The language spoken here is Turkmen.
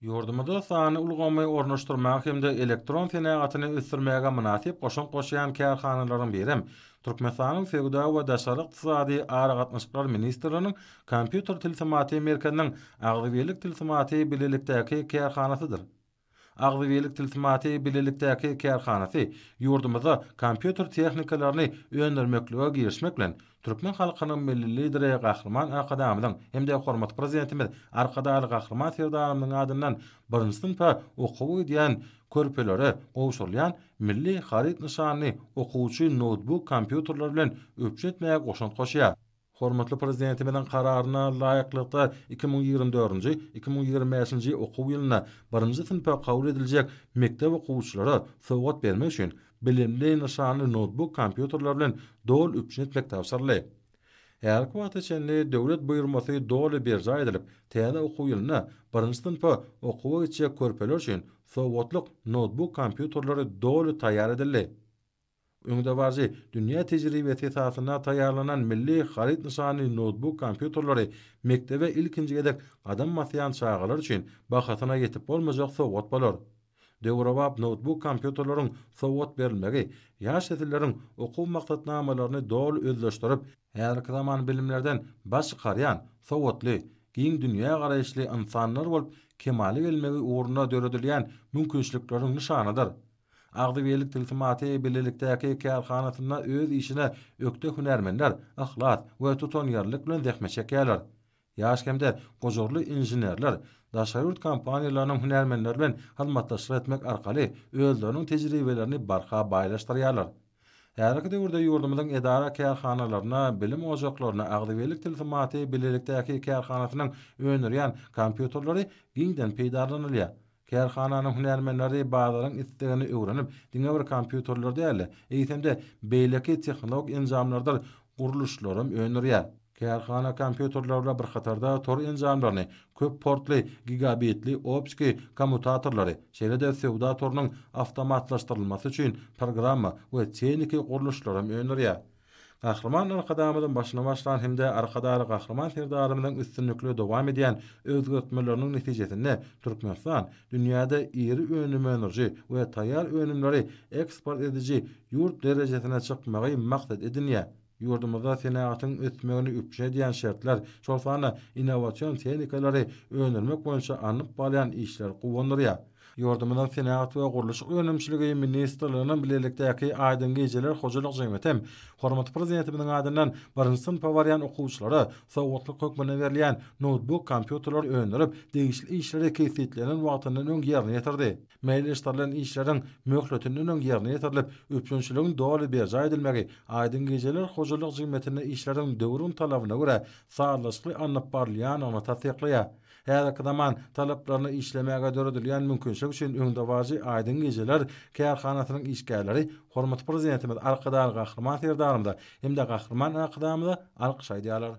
Ýurdumyzda sanly ulgamy ornaşdyrmaga hem-de elektron senagatyny ösdürmäge mynasyp goşant goşýan kärhanalaryň birem Türkmenistanyň Söwda we daşary ykdysady aragatnaşyklar ministrliginiň Kompýuter tilsimaty merkeziniň Agzybirlik tilsimaty bilelikdäki kärhanasydyr. Agzybirlik tilsimaty bilelikdäki kärhanasy ýurdumyzda kompýuter tehnikalaryny öndürmeklige girişmek bilen, türkmen halkynyň Milli Lideri Gahryman Arkadagymyzyň hem-de hormatly Prezidentimiz Arkadagly Gahryman Serdarymyzyň adyndan birinji synpa okuwa gidýän körpelere gowşurylýan milli haryt nyşanly okuwçy noutbuk kompýuterler bilen üpjün etmäge goşant goşýar. Hormatly Prezidentimiziň Kararyna laýyklykda, 2024-nji, 2025-nji okuw ýylynda birinji synpa kabul ediljek mekdep okuwçylara sowgat bermek üçin Bilimli nyşanly noutbuk kompýuterler bilen doly üpjün etmek tabşyryldy. Häzirki wagta çenli döwlet buýurmasy doly berjaý edilip, täze okuw ýylynda birinji synpa okuwa gitjek körpeler üçin sowgatlyk noutbuk kompýuterleri doly taýýar edildi. Öňdebaryjy dünýä tejribesi esasynda taýýarlanan milli haryt nyşanly noutbuk kompýuterleri mekdebe ilkinji gezek gadam basýan çagalar üçin bahasyna ýetip bolmajak sowgat bolar. Döwrebap noutbuk kompýuterleriň sowgat berilmegi ýaş nesilleriň okuw maksatnamalaryny doly özleşdirip, häzirki zaman bilimlerden baş çykarýan, sowatly, giň dünýägaraýyşly ynsanlar bolup kemala gelmegi ugrunda döredilýän mümkinçilikleriň nyşanydyr. Agzybirlik tilsimaty bilelikdäki kärhanasynda öz işine ökde hünärmenler yhlas we tutanýerlilik bilen zähmet çekýärler. Ýaş hem-de gujurly inženerler daşary ýurt kompaniýalarynyň hünärmenleri bilen hyzmatdaşlyk etmek arkaly özleriniň tejribelerini barha baýlaşdyrýarlar. Häzirki döwürde ýurdumyzyň edara-kärhanalarynda, bilim ojaklarynda Agzybirlik tilsimaty bilelikdäki kärhanasynyň öndürýän kompýuterleri giňden peýdalanylýar. Kärhananyň hünärmenleri bazaryň islegini öwrenip, diňe bir kompýuterleri däl-de, eýsem-de, beýleki tehnologik enjamlardyr gurluşlaram öndürýär. Kärhana kompýuterler bilen bir hatarda tor enjamlaryny, köp portly, gigabitli optiki kommutatorlary, şeýle-de söwda torunyň awtomatlaşdyrylmasy üçin programma we tehniki gurluşlaram öndürýär. Gahryman Arkadagymyzyň başyny başlan hem-de Arkadagly Gahryman Serdarymyzyň üstünlikli dowam edýän özgertmeleriniň netijesinde Türkmenistan dünýäde iri önüm öndüriji we taýýar önümleri eksport ediji ýurt derejesine çykmagy maksat edinýär. Ýurdumyzda senagatyň ösmegini üpjün edýän şertler, şol sanda innowasion tehnikalary öndürmek boýunça alnyp barylýan işler guwandyrýar. Ýurdumyzyň Senagat we gurluşyk önümçiligi ministrliginiň bilelikdäki Aýdyň gijeler hojalyk jemgyýeti hem hormatly Prezidentimiziň adyndan birinji synpa barýan okuwçylara sowgatlyk hökmünde berilýän noutbuk kompýuterleri öndürip, degişli işleri kesgitlenen wagtyndan öň ýerine ýetirdi. Meýilleşdirilen işleriň möhletinden öň ýerine ýetirilip, üpjünçiligiň doly berjaý edilmegi Aýdyň gijeler hojalyk jemgyýetinde işleriň döwrüň talabyna görä sazlaşykly alnyp barylýandygyny tassyklaýar. Häzirki zaman talaplaryna işlemäge döredilýän mümkinçilik üçin öňdebaryjy Aýdyň gijeler kärhanasynyň işgärleri hormatly Prezidentimiz Arkadagly Gahryman Serdarymyza hem-de Gahryman Arkadagymyza alkyş aýdýarlar.